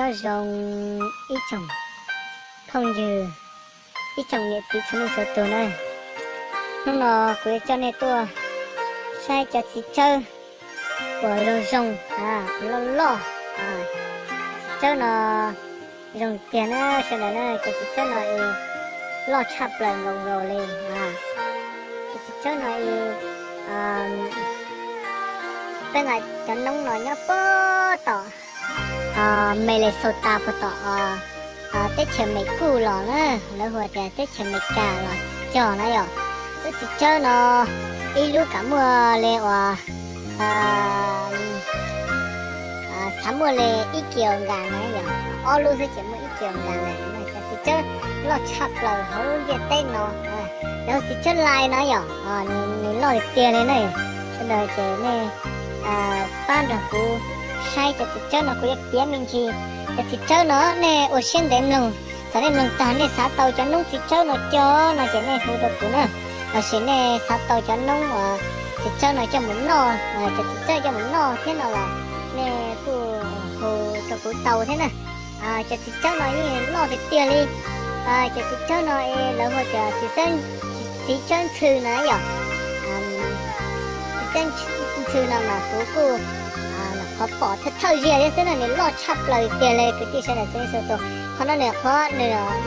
Nyob zoo ib tsoom phooj ywg, ib tsoom niam txiv txhua leej txhua tus na. Hnub no kuv yuav coj nej tuaj saib cov txiv tsawb uas zoo zoo, loj loj. Txiv tsawb no zoo tiag na sawv daws na, cov txiv tsawb no es loj tshaj plaws nkaus nkaus li. Cov txiv tsawb no es peb nqa cov noob no nyob puag tom Minnesota puag tom teb chaws Amelikas los na, lawv hu tias teb chaws Amelikas los cog na yom. Lub txiv tsawb no ib lub kam muaj li uas xav muaj li ib kis nkas na yom, ob lub xwb ces muaj ib kis nkas lawm. Cov txiv tsawb loj tshaj plaws hauv lub ntiaj teb no, lawv hu txiv tsawb lais na yom. Nws loj tiag tiag li na. Sawv daws ces nej pab nrog kuv saib cov txiv tsawb no, kuv yuav piav me ntsis. Cov txiv tsawb no nej ua siab ntev mloog, thaum nej mloog tag nej xav tau cov noob txiv tsawb no cog no ces nej hu rau kuv na. Los sis nej xav tau cov noob uas txiv tsawb no coj mus noj, cov txiv tsawb coj mus noj thiab no los nej kuj hu rau kuv tau thiab na. Cov txiv tsawb no yeej loj tiag tiag li. Cov txiv tsawb no lawv hu tias txiv tsawb ntxhw na yom. Txiv tsawb ntxhw no mas kuv kuj nyuam qhuav pom thawj thawj zaug thiab xwb na, nws loj tshaj plaws tiag li kwv tij sawv daws txhua leej txhua tus. Qhov no nws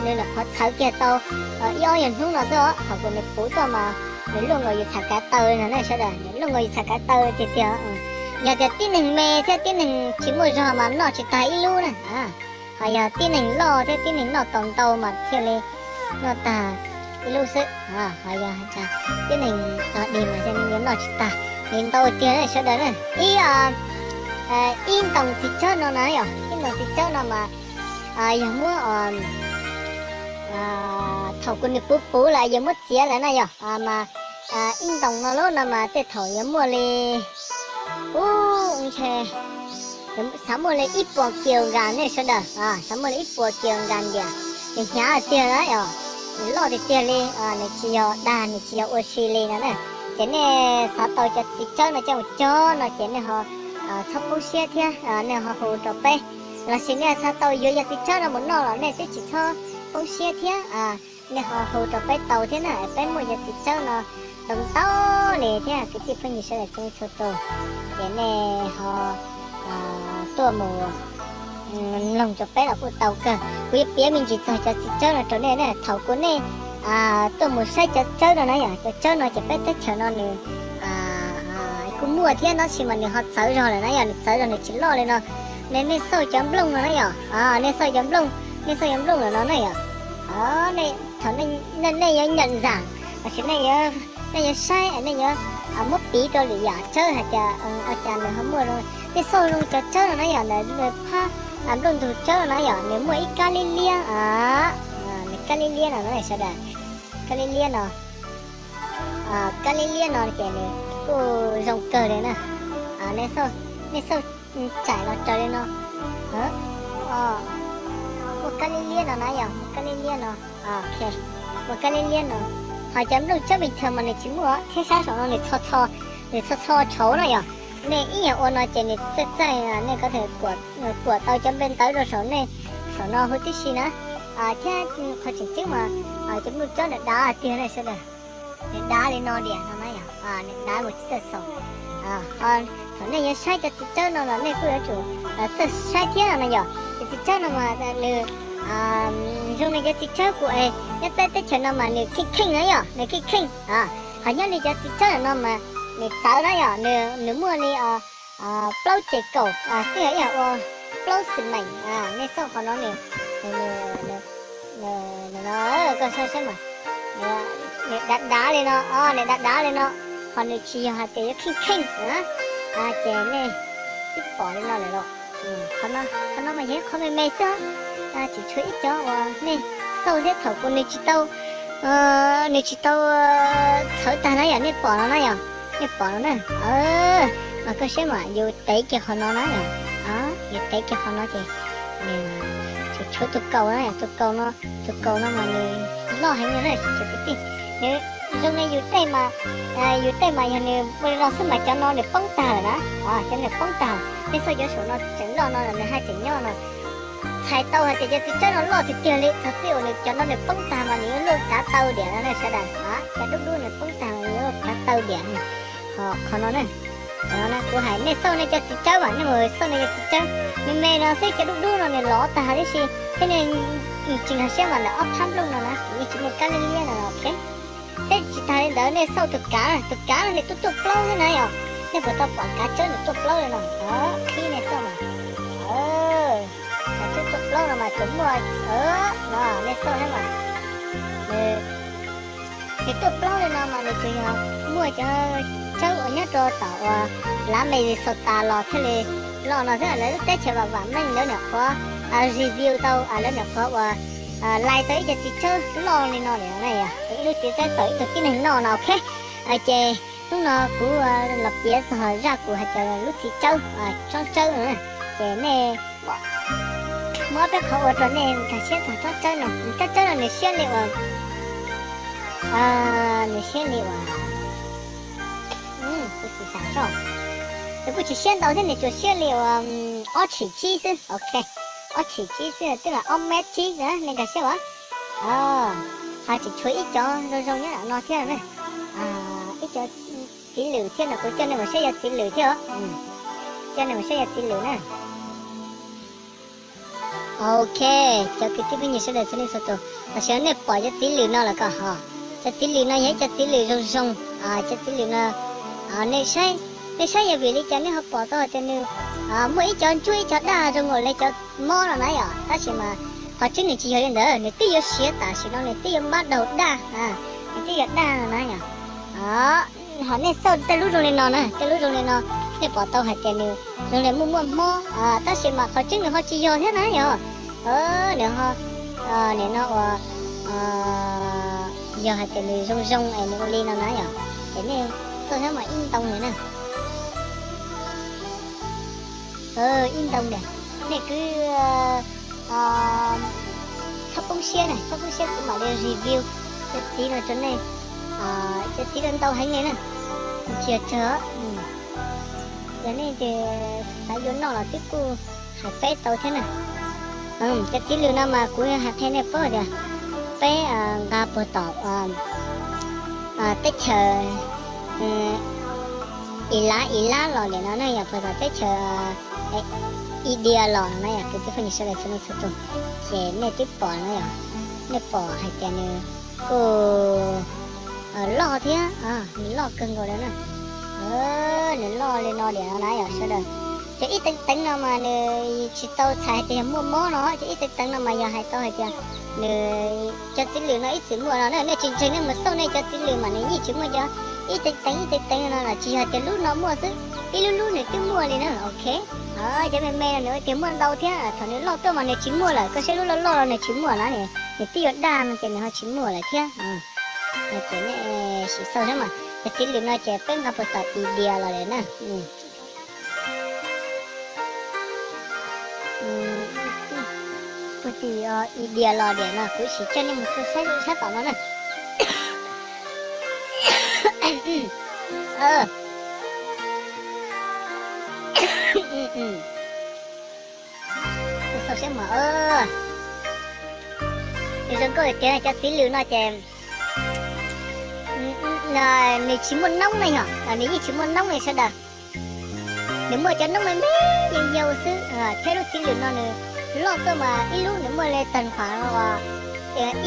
nyuam qhuav txhawv kiag tau ib ob nyuag hnub no xwb os, thaum kuv nws puv tuaj mas nws luaj nkaus yus txhais kav taw no na sawv daws, nws luaj nkaus yus txhais kav taw tiag tiag. Yog tias tib neeg me thiab tib neeg tsis muaj zog mas noj tsis tag ib lub na. Ho yog tib neeg loj thiab tib neeg noj tau ntau mas thiaj li noj tag ib lub xwb. Ho yog tib neeg dog dig mas thiaj li noj tsis tag, nws ntau tiag sawv daws na. Ib, ib ntoos txiv tsawb no na yom, ib ntoos txiv tsawb no mas yog muab, thaum kuv nws puv puv lawm yog muab txiav lawm na yom, mas ib ntoos no lub no mas tej thaum yuav muaj li, u, ntshe xav muaj li ib puas kis nkas nej sawv daws, xav muaj li ib puas kis nkas ntiag. Nws hnyav tiag na yom, nws loj tiag tiag li, nws tsis yog dag nws tsis yog ua si li no na. Ces nej xav tau cov txiv tsawb no coj mus cog no ces nej ho txhob poob siab thiab nej ho hu rau peb. Los sis nej xav tau yuav cov txiv tsawb no mus noj los nej twb tsis txhob poob siab thiab, nej ho hu rau peb tau thiab na, peb muaj cov txiv tsawb no ntau ntau li thiab kwv tij phooj ywg sawv daws txhua leej txhua tus. Ces nej ho tuaj mus mloog rau peb los kuj tau kawg. Kuv yuav piav me ntsis txog cov txiv tsawb no rau nej na. Thaum kuv nej tuaj mus saib cov tsawb no na yom, cov tsawb no ces peb teb chaws no nws kuj muaj thiab tab sis mas nws ho txawv zog lawm na yom, nws txawv zog nws tsis loj li no. Nej, nej xauj cov nplooj no na yom, nej xauj cov nplooj, nej xauj cov nplooj lawm no na yom. Thaum nej yuav nyam zam los sis nej yuav saib, nej yuav muab piv rau lwm yam tsawb hais tias ua cas nws ho muaj zoo. Nej xauj zoo cov tsawb no na yom, ntawm phab nplooj ntug tsawb no na yom, nws muaj ib kab liab liab, nws kab liab liab no na sawv daws, kab liab liab no, kab liab liab no ces nws kuj zoo kawg li na. Nej xauj tsaim los raws li no, muaj kab liab liab no na yom, muaj kab liab liab no, muaj kab liab liab no. Ho cov nplooj tsawb pes thawj mas nws tsis muaj thiab, sab saum no nws txho txho, nws txho txho tshauv na yom. Nej ib yam ua no ces nws txaij txaij, nej ko kuam tau cov npe ntawv rau saum nej, saum no huv tib si na. Thiab qhov tseem ceeb mas cov nplooj tsawb nws dav tiag na sawv daws. Nws dav li no diam no na yom, nws dav mus tsis txawj xaus. Thaum nej yuav saib cov txiv tsawb no los nej kuj yuav tsum txawj saib thiab no na yom. Cov txiv tsawb no mas nws zoo li cov txiv tsawb kuv es nyob peb teb chaws no mas nws kheej kheej na yom, nws kheej kheej. Ho nyob li cov txiv tsawb no mas nws txawv na yom, nws muaj li plaub ces kaum, twb yog ib yam ua plaub xis meem. Nej xauj qhov no nws, no, koj saib saib mas, nws dav dav li no, nws dav dav li no, ho nws tsis yog hais tias yuav kheej kheej na. Ces nej twb pom li no lawm los. Qhov no mas yog ib qho me me xwb, tseem tshuav ib cov uas nej xauj thiab thaum kuv nws tsis tau, nws tsis tau txhawv tag na yom, nej pom no na yom, nej pom no na. Mas koj saib mas yus tev kiag qhov no na yom, yus tev kiag qhov no ces nws tseem tshuav tus kaus na yom, tus kaus no, tus kaus no mas nws loj heev li na tsoom kwv tij. Nws zoo li yus tej mas, yus tej mas yog nws ua li no xwb mas cov no nws poob tag lawm na, cov nws poob tag. Nej xauj cov saum no tseem loj no nws haj tseem nyob no. Hais tau hais tias cov txiv tsawb no loj tiag tiag li, txog txij uas nws cov no nws poob tag mas nws yuav luaj kav taw diam no na sawv daws. Cov dub dub nws poob tag mas nws yuav luaj kav taw diam. Ho qhov no na, qhov no na kuv hais nej xauj nej cov txiv tsawb mas nej mus xauj nej cov txiv tsawb me me no xwb, cov dub dub no nws lov tag tib si thiab nej tsis nkag siab mas ntawm ob phab nplooj no na nws yeej tsis muaj kab liab liab no, ok. Thiab tsis tas li ntawd nej xauj tus kav, tus kav no nws tuaj tuaj plaub thiab na yom. Nej puas tau pom kav tsawb nws tuaj plaub li no? Qhib nej xauj mas, kav tsawb tuaj plaub no mas tsuas muaj, no nej xauj thiab mas, nws tuaj plaub li no mas nws tsuas yog muaj cov tsawb uas nyob rau tom uas lav Minnesota los thiaj li loj no xwb. Lawv lub teb chaws vam vam meej lawv nyuam qhuav review tau, lawv nyuam qhuav uas lais tau ib co txiv tsawb loj li no lawm na yom. Ib lub txiv tsawb txaus ib tug tib neeg noj no, ok. Ces hnub no kuv los piav txog zaj kuv hais tias lub txiv tsawb, tsob tsawb no na. Ces nej muab peb qhov ua rau nej nkag siab txog tsob tsawb no. Tsob tsawb no nws siab li uas, nws siab li uas, kuv xav xav, nws kuj tsis siab ntau thiab, nws tsuas siab li uas ob tshim tsib xwb, ok. Ob tshim tsib xwb, twb yog ob mev tsib na, nej nkag siab as. Ho tseem tshuav ib cov zoo zoo nyob no thiab na. Ib cov txiv lwm thiab no, kuv coj nej mus saib yog txiv lwm thiab os. Coj nej mus saib yog txiv lwm na. Ok, cov kwv tij phooj ywg sawv daws txhua leej txhua tus, tam sim no nej pom cov txiv lwm no lawm ko ho. Cov txiv lwm no yog ib cov txiv lwm zoo zoo. Cov txiv lwm no, nej saib, nej saib yog vim li cas nej ho pom tau hais tias nws muaj ib cov ntsuab ib cov daj zoo nkaus li cov mob no na yom. Tab sis mas qhov tseeb nws tsis yog li ntawd, nws twb yuav siav tam sim no, nws twb yuav npab daug daj, nws twb yuav daj no na yom. Ho nej xauj tej lub zoo li no na, tej lub zoo li no, nej pom tau hais tias nws zoo li muaj muaj mob, tab sis mas qhov tseeb nws ho tsis yog thiab na yom. Nws ho, nim no uas yog hais tias nws zoo zoo es nws ua li no na yom, ces nej xauj thiab mas ib ntoo li na. Ib ntoo li, nej kwv txhob poob siab na, txhob poob siab, kuv mam li review cov txiv no rau nej. Cov txiv no ntau heev li na, tsis yog tsawg. Yog nej xav yuav noj los twb kuj hais peb tau thiab na. Cov txiv lwm no mas kuv hais qhia nej paub tias peb nqa puag tom teb chaws Ib lab ib lab los li no na yog puag tom teb chaws India los no na yog kwv tij phooj ywg sawv daws txhua leej txhua tus, ces nej twb pom no yog, nej pom hais tias nws kuj loj thiab, nws loj kawg nkaus li na. Nws loj li no li no na yog sawv daws, ces ib teev teev no mas nws tsis tau txhais hais tias yog muaj mob no, ces ib teev teev no mas yog hais tau hais tias nws, cov txiv lwm no ib txwm muaj no na, nej tsis ntseeg nej mus xauj nej cov txiv lwm mas nws yeej tsis muaj cov ib teev teev ib teev teev no los tsis yog tias lub no muaj xwb, ib lub lub nws twb muaj li na, ok. Cov me me no nws tias muaj ntau thiab, thaum nws loj tuaj mas nws tsis muaj lawm, koj saib lub loj loj no nws tsis muaj na, nws twb yuav daj no ces nws ho tsis muaj lawm thiab. Ces nej sim xauj thiab mas, cov txiv lwm no ces peb nqa puag tom India los li na. Puag tim India los li no, kuv sim coj nej mus xauj sab tom no na. Xauj siab mas, nws zoo nkauj tiag, cov txiv lwm no ces nws tsis muaj noob na yog, nws yeej tsis muaj noob li sawv daws. Nws muaj cov noob me me yau yau xwb, thiab lub txiv lwm no nws loj tuaj mas ib lub nws muaj li tag nqav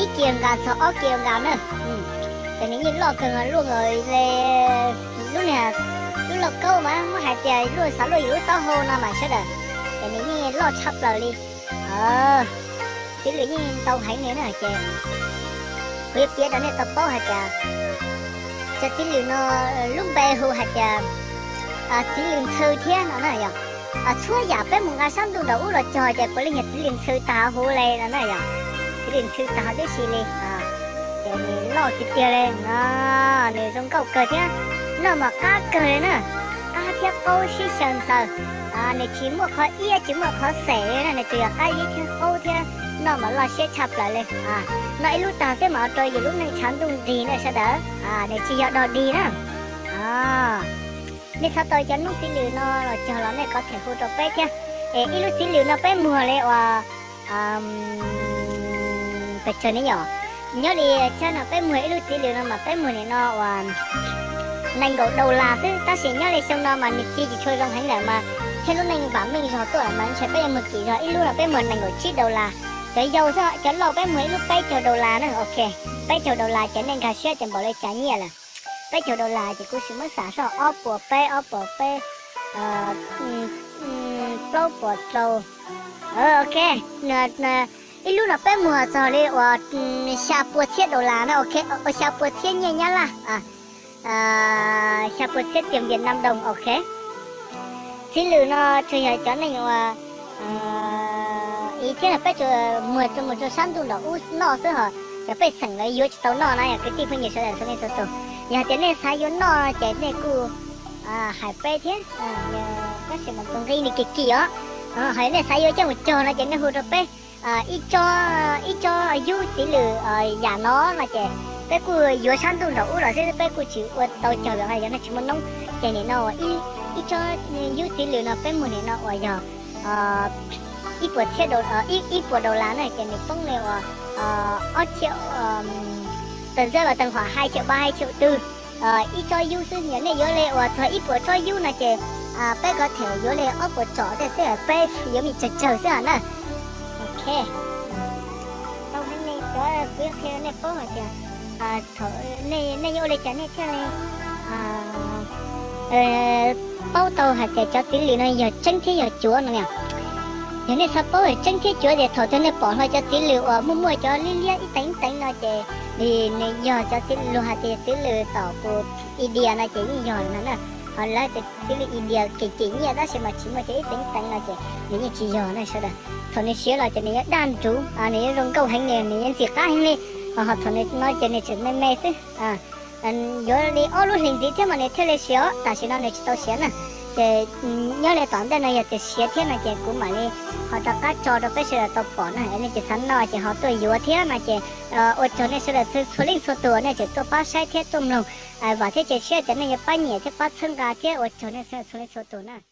ib kis nkas txog ob kis nkas na. Ces nws yeej loj kawg luaj nkaus li lub niag, lub lauj kaub mas muab hais tias luaj xav luaj yus lub taub hau no mas sawv daws, ces nws yeej loj tshaj plaws li. Txiv lwm yeej ntau heev li na ces kuv yuav piav rau nej tau paub hais tias cov txiv lwm no lub npe hu hais tias txiv lwm ntxhw thiab no na yog. Txhua yam peb mus nqa sab ntuj nraum ub los cog ces puav leej yog txiv lwm ntxhw tag huv li no na yog. Txiv lwm ntxhw tag huv tib si li. Ces nws loj tiag tiag li no, nws zoo nkauj kawg thiab noj mas qab kawg li na, qab thiab qaub sib xyaw ntxaws. Nws tsis muaj qhov iab tsis muaj qhov xes li na, nws tsuas yog qab zib thiab qaub thiab noj mas loj siab tshaj plaws li. Noj ib lub tag xwb mas ua rau yus lub neej tshav ntuj nrig na sawv daws, nws tsis yog dog dig na. Nej txhob tau cov noob txiv lwm no los cog los nej có thể hu rau peb thiab. Es ib lub txiv lwm no peb muag li uas pes tsawg ne yom. Nyob li tsab no peb muag ib lub txiv lws no mas peb muag nim no uas nees nkaum dollar xwb, tab sis nyob li xyoo no mas nws ci tsis tshua zoo heev lawm mas thiab lub neej vam meej zog tuaj mas ntshe peb yuav muag kim zog, ib lub no peb muag nees nkaum tsib dollar. Cov yau xwb, cov laus peb muag ib lub peb caug dollar na, ok. Peb caug dollar ces nej nkag siab tias npaum li cas nyiaj lawm. Peb caug dollar ces kuv sim muab xam soj, ob puas peb, ob puas peb, plaub puas rau, ok, ib lub no peb muag txog li uas xya pua txhiab dollar na, ok, xya pua txhiab nyiaj Nyab Laj, xya pua txhiab tiam Việt Nam đồng, ok. Txiv lws no tsuas yog cov neeg uas, thiab peb tsuas muag mus rau sab ntuj nram ub noj xwb hos, cov pej xeem lawv yuav tsis tau noj na, kwv tij phooj ywg sawv daws txhua leej txhua tus. Yog tias nej xav yuav noj ces nej kuj hais peb thiab, tab sis mas tus nqi nws kim kim os. Hos nej xav yuav coj mus cog no ces nej hu rau peb. Ib tsob, ib tsob yub txiv lws yam no no ces peb kuj yuav sab ntuj nram ub los xwb, peb kuj tsis ua tau cog vim yog nej tsis muaj noob. Ces nim no ib tsob yub txiv lws no peb muag nim no uas yog ib puas txhiab, ib puas dollar na ces nws poob li uas ob txhiab, tag zab vas tag hom hai triệu ba, hai triệu tư. Ib tsob yub xwb, yog nej yuav li uas txog ib puas tsob yub no ces peb có thể yuav li ob puas tsom tej xwb, peb yuav me tsawg tsawg xwb hos na. Ok, tau heev li, cov kuv yuav qhia nej paub hais tias thaum nej, nej yuav ua li cas nej thiaj li paub tau hais tias cov txiv lws no yog tseeb thiab yog cuav no. Yog nej xav paub tseeb thiab cuav ces thaum twg nej pom hlo cov txiv lws uas muaj muaj cov liab liab ib teev ib teev no ces nws yog cov txiv, luag hais tias txiv lws tom kuv India no ces yeej yog no na. Hos lawv tias txiv lws India kim kim nyiaj tab sis mas tsis muaj cov ib teev ib teev no ces nws yeej tsis yog na sawv daws. Thaum nws siav los ces nws yuav daj nruv, nws yuav zoo nkauj heev li, nws yuav ntxim qab heev li. Hos thaum nws no ces nws tseem me me xwb. Yuav li ob lub hlis ntxiv thiab mas nws thiaj li siav os, tam sim no nws tsis tau siav na. Ces nyob li tom ntej no yog tias siav thiab no ces kuv mam li ho rov qab tso rau peb sawv daws tau pom na. Nej ces xav noj ces ho tuaj yuav thiab no ces ua tsaug nej sawv daws txhua leej txhua tus nej tseem tuaj pab saib thiab tuaj mloog. Vam thiab cia siab tias nej yuav pab nyiam thiab pab txhawb nqa thiab ua tsaug nej sawv daws txhua leej txhua tus na.